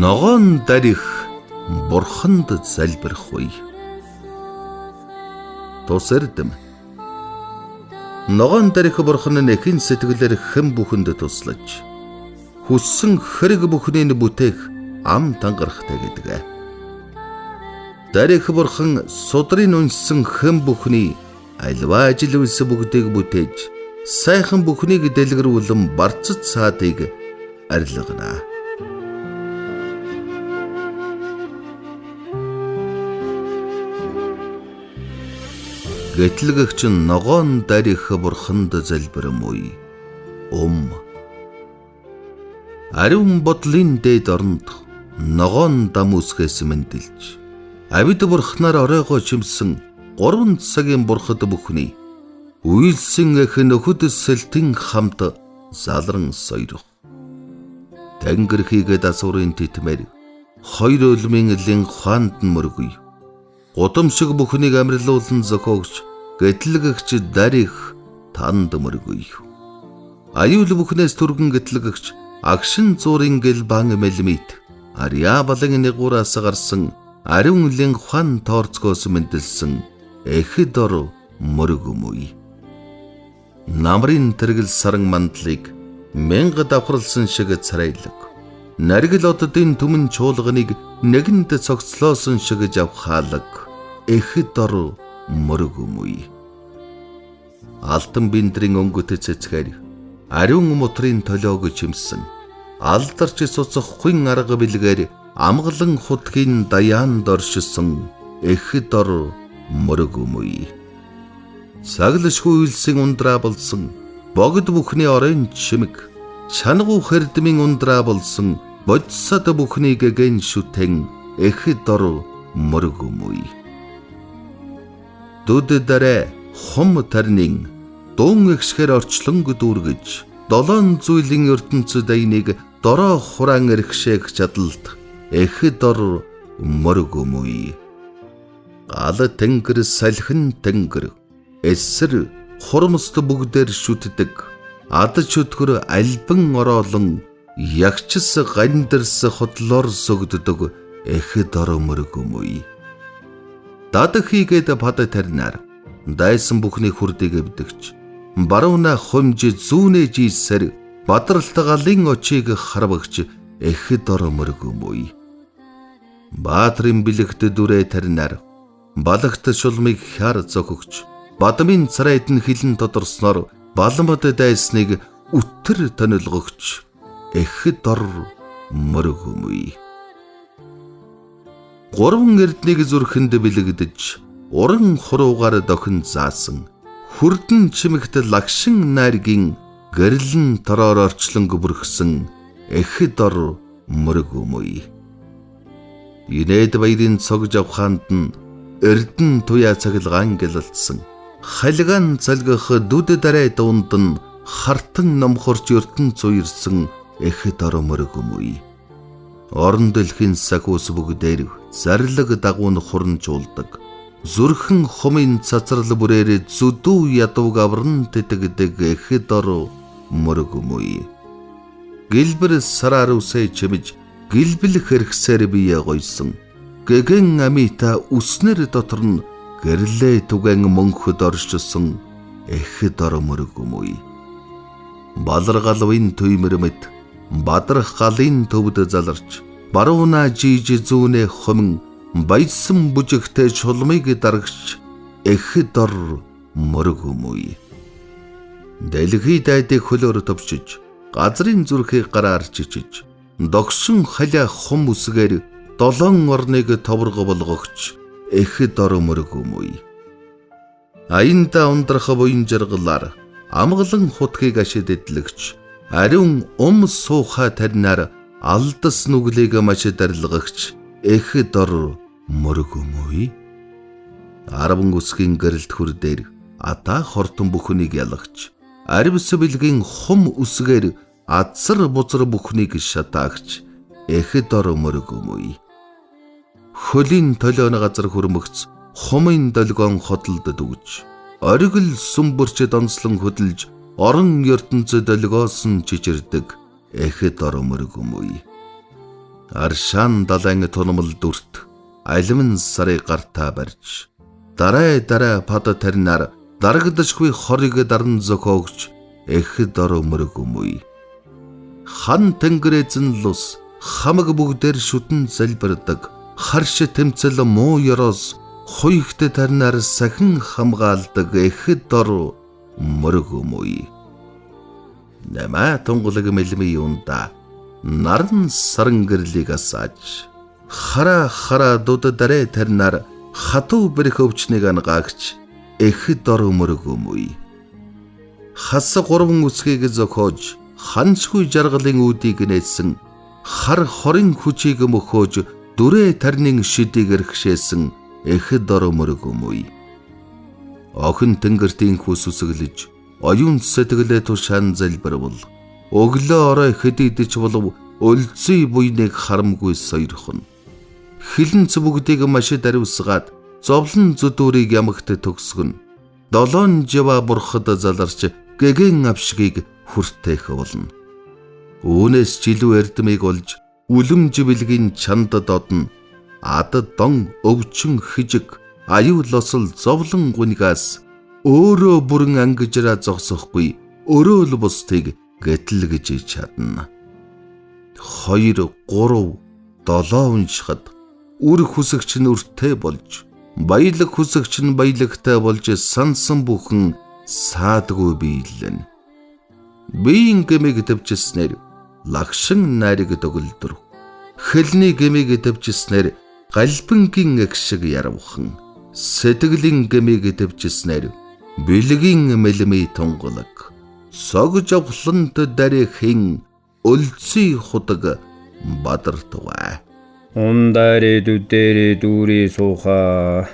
Ногоон дарих бурханд залбирх үе. Тус эрдэм. Ногоон дарих бурхан нь эхэн сэтгэлээр хэн бүхэнд туслаж, хүссэн хэрэг бүхнийг бүтээх ам тангарахтай гэдэг. Дарих бурхан судрын үнссэн хэн бүхний альва ажил үйлс бүгдийг бүтээж, сайхан бүхнийг дэлгэрүүлэн барцад саадыг арилгана. Гэтлэгч ногоон дарих бурханд залбирмуй. Ум. Ариун бодлын дээд оронд ногоон дам үсгээс мэндэлж, авид бурхнаар оройгоо чимсэн 3 цагийн бурхад бүхний үйлсэн эх нөхөд сэлтэн хамт залран сойрох. Тэнгэр хийгээд асуурын титмээр хоёр өлмийн лин хаанд нь мөргөе. Гудамшиг бүхнийг амарлуулан зохиогч гэтлэгч дарих танд мөргөе. Аюул бүхнээс түргэн гэтлэгч агшин зуурын гэлбан мэлмит арьяа балан нэгураас гарсан ариун лин хан тоорцгоос мэндэлсэн эхэд ор мөргөмүй. Намрын тэргэл саран мандлыг мянга давхарлсан шиг царайлаг. Наргил оддын түмэн чуулганыг нэгэнд цогцлоосон шиг жавхаалаг. Эхэд ор мөргөмүй. Алтан биндрийн өнгөт цэцгээр ариун мутрын толиог чимсэн. Алдарч цуцах хүн арга бэлгээр амгалан хутгийн даяанд оршисон эхэд ор мөргөмүй. Цаглашгүй үйлсийн ундраа болсон богд бүхний оройн чимэг, чанагу хэрдмийн ундраа болсон бодсод бүхний гэгэн шүтэн эхэд ор мөргөмүй. Дүд дараа хум тарнин дуун эгшгээр орчлонг дүүргэж долоон зүйлийн ертөнцид айныг дороо хураан эрхшээх чадалд эхэд ор мөргөмүй. Гал тэнгэр салхин тэнгэр эсэр хурмст бүгдээр шүтдэг ад чөтгөр альбан ороолон ягчс гандэрс хотлоор сөгддөг эхэд ор мөргөмүй. Дад хийгээд пад тарнаар дайсан бүхний хүрдийг эвдэгч барууна хумж зүүнэ жийсэр бадралт галын очийг харвагч эхэд ор мөргөмүй. Баатрын бэлэгт дүрээ тарнаар балагт шулмыг хяр зохигч бадмын царайд нь хилэн тодорсноор балмад дайсныг үтэр тонилгогч эхэд ор мөргөмүй. Гурван эрднийг зүрхэнд бэлэгдэж уран хуруугаар дохин заасан хүрдэн чимэгт лагшин найргийн гэрлэн тороор орчлонг бүрхсэн эхэд ор мөргөмүй. Инээд баярын цог жавхаанд нь эрдэн туяа цаглгаан гэлэлтсэн халиган залгах дүд дараа дунд нь хартан номхорч ертөнц уярсан эхэд ор мөргөмүй. Орон дэлхийн сахиус бүгдээр зарлиг дагуу нь хуранжуулдаг. Зүрхэн хумын цацрал бүрээр зүдүү ядууг авран тэтгдэг эхэд ор мөргөмүй. Гэлбэр сараар үсээ чимж гэлбэл хэрэгсээр бие гойсон. Гэгэн амита үснэр дотор нь гэрлээ түгэн мөнхөд оршсон эхэд ор мөргөмүй. Баларгалвын туймэр мэт бадрах галын төвд заларч барууна жийж зүүнэ хумин баяжсан бүжигтэй чулмыг дарагч эхэд ор мөргөмүй. Дэлхий дайдыг хөлөөр товчиж газрын зүрхийг гараар чичиж догшин халиа хум үсгээр долоон орныг товрго болгогч эхэд ор мөргөмүй. Аянда ундрах буян жаргалаар амгалан хутгийг ашид эдлэгч ариун ум суухаа таринаар алдас нүглийг маш дарилгагч эхэд ор мөргөмүй. 10 үсгийн гэрэлт хөр дээр ата хортон бүхнийг ялагч аривс бэлгийн хум үсгээр азар бузар бүхнийг шатаагч эхэд ор мөргөмүй. Хөлийн толион газар хөрмөгц хумын долгион хотлод дүгж оргил сүмбэрч донслон хөдөлж орон ертөнцид долгиосон чичирдэг эхэд ор мөргөмүй. Аршаан далайн тунмал дүрт алимн сарыг гартаа барьж дараа дараа пад таринаар дарагдашгүй хорыг даран зохиогч эх дор мөрөг өмүй. Хан тэнгэр эзэн лус хамаг бүгдээр шүтэн залбирдаг харш тэмцэл муу ёроос хуйхт таринаар сахин хамгаалдаг эх дор мөрөг өмүй. Намаа тунгалаг мэлми юунда наран саран гэрлийг асааж хараа хараа дуд дарэ таринаар хатуу бэрх өвчнийг ангаагч эх дор мөрөг өмүй. Хас гурван үсгийг зохиож ханшгүй жаргалын үүдийг нээсэн хар хорын хүчийг мөхөөж дүрээ тарнын шидийг эрхшээсэн эх дор мөрөг өмүй. Охин тэнгэртийн хүс үсгэлж оюун сэтгэлээ тушаан залбирвал өглөө орой хэдийдэж болов өлзий буйныг харамгүй сойрхон. Хилэнц бүгдийг маш дарвсгаад зовлон зүдүүрийг ямагт төгсгөн. Долоон жива бурхад заларч гэгэн авшгийг хүртээх болно. Үүнээс ч илүү эрдмийг олж үлэмж бэлгийн чанд додно. Ад дон өвчин хижиг аюул осол зовлон гунигаас өөрөө бүрэн ангижраа зогсохгүй өрөөл бусдыг гэтэл гэж чадна. 2 3 7 уншихад үр хүсэгч нь үртэй болж баялаг хүсэгч нь баялагтай болж сансан бүхэн саадгүй биелэн. Биеийн гэмийг төвчснээр лагшин найрыг төгөлдөр. Хэлний гэмийг төвчснээр галбингийн эг шиг ярвхан. Сэтгэлийн гэмийг төвчснээр бэлгийн мэлмий тунгалаг. Сог жавхлант дарихийн өлзий худаг бадартугай. Ундарэ дүдэрэ дүүрээ суухаа.